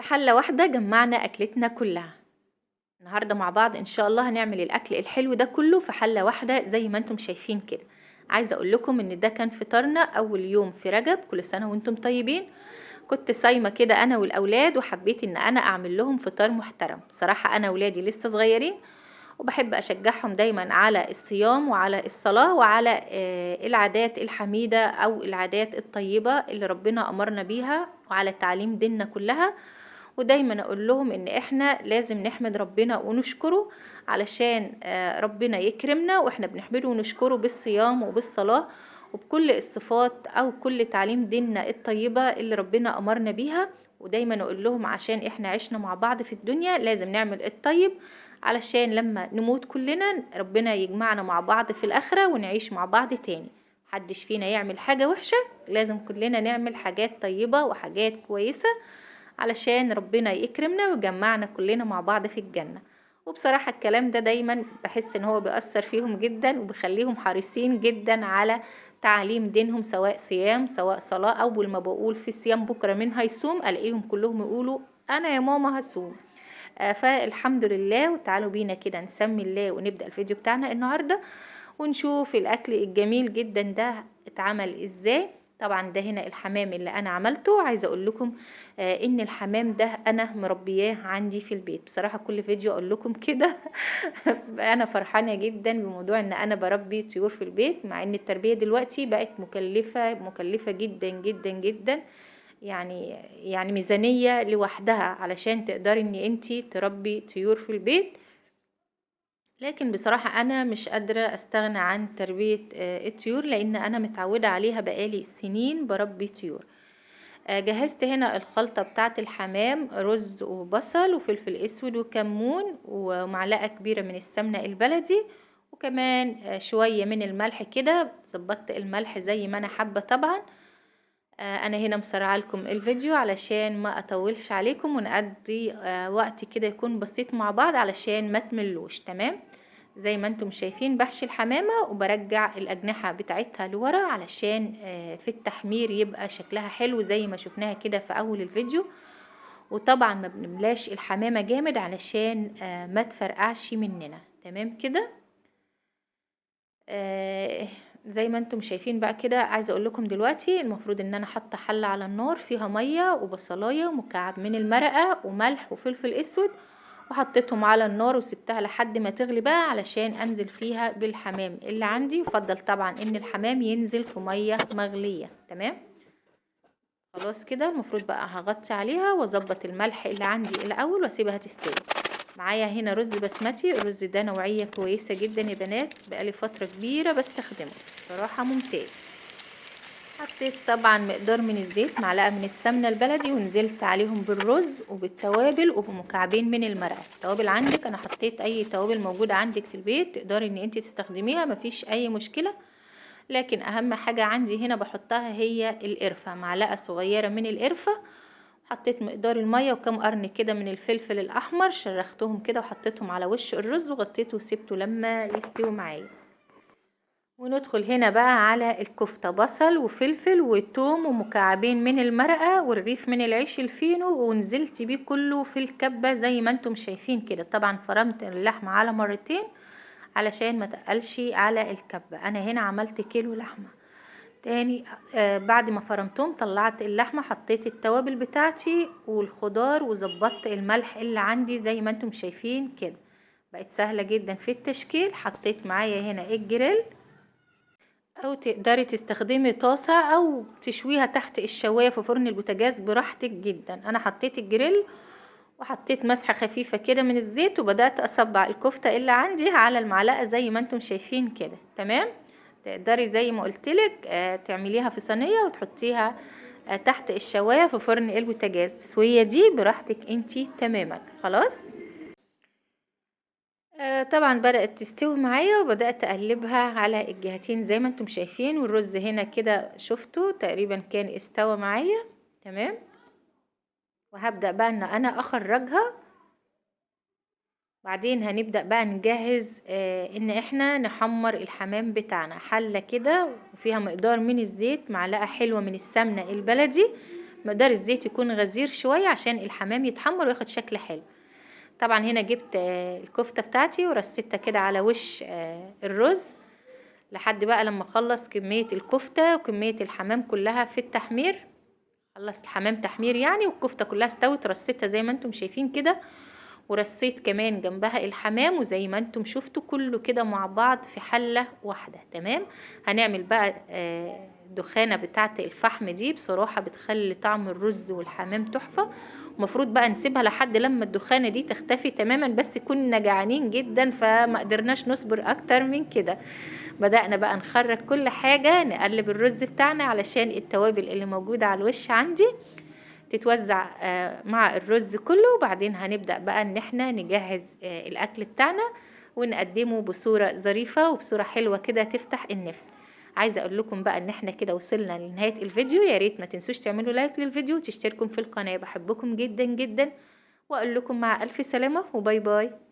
في حلة واحدة جمعنا أكلتنا كلها. النهاردة مع بعض إن شاء الله هنعمل الأكل الحلو ده كله في حلة واحدة زي ما انتم شايفين كده. عايزة أقول لكم إن ده كان فطارنا أول يوم في رجب، كل سنة وانتم طيبين. كنت صايمة كده أنا والأولاد، وحبيت إن أنا أعمل لهم فطار محترم. بصراحة أنا ولادي لسه صغيرين، وبحب أشجعهم دايما على الصيام وعلى الصلاة وعلى العادات الحميدة أو العادات الطيبة اللي ربنا أمرنا بيها، وعلى تعليم ديننا كلها. ودايما أقول لهم إن إحنا لازم نحمد ربنا ونشكره علشان ربنا يكرمنا، وإحنا بنحمده ونشكره بالصيام وبالصلاة وبكل الصفات أو كل تعليم ديننا الطيبة اللي ربنا أمرنا بيها. ودايما أقول لهم عشان إحنا عشنا مع بعض في الدنيا لازم نعمل الطيب، علشان لما نموت كلنا ربنا يجمعنا مع بعض في الآخرة ونعيش مع بعض تاني. محدش فينا يعمل حاجة وحشة، لازم كلنا نعمل حاجات طيبة وحاجات كويسة علشان ربنا يكرمنا ويجمعنا كلنا مع بعض في الجنة. وبصراحة الكلام ده دايما بحس ان هو بيأثر فيهم جدا، وبيخليهم حريصين جدا على تعاليم دينهم، سواء صيام سواء صلاة. اول ما بقول في صيام بكرة مين هيصوم، الاقيهم كلهم يقولوا انا يا ماما هصوم. فالحمد لله. وتعالوا بينا كده نسمي الله ونبدأ الفيديو بتاعنا النهاردة، ونشوف الاكل الجميل جدا ده اتعمل ازاي. طبعا ده هنا الحمام اللي انا عملته. عايزه اقول لكم ان الحمام ده انا مربياه عندي في البيت. بصراحه كل فيديو اقول لكم كده انا فرحانه جدا بموضوع ان انا بربي طيور في البيت، مع ان التربيه دلوقتي بقت مكلفه مكلفه جدا جدا جدا، يعني ميزانيه لوحدها علشان تقدري ان انتي تربي طيور في البيت. لكن بصراحة أنا مش قادرة أستغنى عن تربية الطيور، لأن أنا متعودة عليها بقالي سنين بربي طيور. جهزت هنا الخلطة بتاعة الحمام، رز وبصل وفلفل أسود وكمون ومعلقة كبيرة من السمنة البلدي، وكمان شوية من الملح كده. ظبطت الملح زي ما أنا حابة طبعا. أنا هنا مسرعة لكم الفيديو علشان ما أطولش عليكم، ونقضي وقت كده يكون بسيط مع بعض علشان ما تملوش. تمام، زي ما انتم شايفين بحشي الحمامة وبرجع الأجنحة بتاعتها لورا علشان في التحمير يبقى شكلها حلو زي ما شفناها كده في أول الفيديو. وطبعا ما بنملاش الحمامة جامد علشان ما تفرقعش مننا. تمام كده، زي ما انتم شايفين بقى كده. عايزه اقول لكم دلوقتي المفروض ان انا حاطه حله على النار فيها ميه وبصلايه ومكعب من المرقه وملح وفلفل اسود، وحطيتهم على النار وسبتها لحد ما تغلي بقى علشان انزل فيها بالحمام اللي عندي. يفضل طبعا ان الحمام ينزل في ميه مغليه. تمام، خلاص كده المفروض بقى هغطي عليها واظبط الملح اللي عندي الاول واسيبها تستوي. معايا هنا رز بسمتي، الرز ده نوعية كويسة جدا يا بنات، بقالي فترة كبيرة بستخدمه صراحة ممتاز. حطيت طبعا مقدار من الزيت، معلقة من السمنة البلدي، ونزلت عليهم بالرز وبالتوابل وبمكعبين من المرقة. التوابل عندك، انا حطيت اي توابل موجودة عندك في البيت تقدري ان انت تستخدميها، مفيش اي مشكلة. لكن اهم حاجة عندي هنا بحطها هي القرفة، معلقة صغيرة من القرفة. حطيت مقدار المية وكم قرن كده من الفلفل الأحمر، شرختهم كده وحطيتهم على وش الرز وغطيته وسبته لما يستوي معايا. وندخل هنا بقى على الكفتة، بصل وفلفل وتوم ومكعبين من المرقة ورغيف من العيش الفينو، ونزلت بيه كله في الكبة زي ما انتم شايفين كده. طبعا فرمت اللحمة على مرتين علشان ما تقلش على الكبة. انا هنا عملت كيلو لحمة تاني. بعد ما فرمتهم طلعت اللحمة، حطيت التوابل بتاعتي والخضار وظبطت الملح اللي عندي زي ما انتم شايفين كده. بقت سهلة جدا في التشكيل. حطيت معايا هنا الجريل، او تقدري تستخدمي طاسة او تشويها تحت الشواية في فرن البوتاجاز براحتك جدا. انا حطيت الجريل وحطيت مسحة خفيفة كده من الزيت، وبدأت اصبع الكفتة اللي عندي على المعلقة زي ما انتم شايفين كده. تمام، تقدري زي ما قلتلك تعمليها في صينية وتحطيها تحت الشواية في فرن البوتاجاز. التسوية دي براحتك انتي تماما. خلاص، طبعا بدأت تستوي معايا وبدأت اقلبها على الجهتين زي ما انتم شايفين. والرز هنا كده شفتوا تقريبا كان استوى معايا. تمام، وهبدأ بقى ان انا اخرجها. بعدين هنبدأ بقى نجهز ان احنا نحمر الحمام بتاعنا. حلة كده وفيها مقدار من الزيت، معلقة حلوة من السمنة البلدي، مقدار الزيت يكون غزير شوية عشان الحمام يتحمر وياخد شكل حلو. طبعا هنا جبت الكفتة بتاعتي ورصيتها كده على وش الرز لحد بقى لما اخلص كمية الكفتة وكمية الحمام كلها في التحمير. خلصت الحمام تحمير يعني، والكفته كلها استوت، رصيتها زي ما انتم شايفين كده، ورصيت كمان جنبها الحمام، وزي ما انتم شفتوا كله كده مع بعض في حله واحدة. تمام. هنعمل بقى الدخانه بتاعه الفحم دي، بصراحة بتخلي طعم الرز والحمام تحفة. المفروض بقى نسيبها لحد لما الدخانه دي تختفي تماما، بس كنا جعانين جدا فما قدرناش نصبر اكتر من كده. بدأنا بقى نخرج كل حاجة، نقلب الرز بتاعنا علشان التوابل اللي موجودة على الوش عندي تتوزع مع الرز كله. وبعدين هنبدأ بقى ان احنا نجهز الاكل بتاعنا ونقدمه بصورة ظريفة وبصورة حلوة كده تفتح النفس. عايزة اقول لكم بقى ان احنا كده وصلنا لنهاية الفيديو. يا ريت ما تنسوش تعملوا like للفيديو وتشتركوا في القناة. بحبكم جدا جدا، واقول لكم مع الف سلامة و bye bye.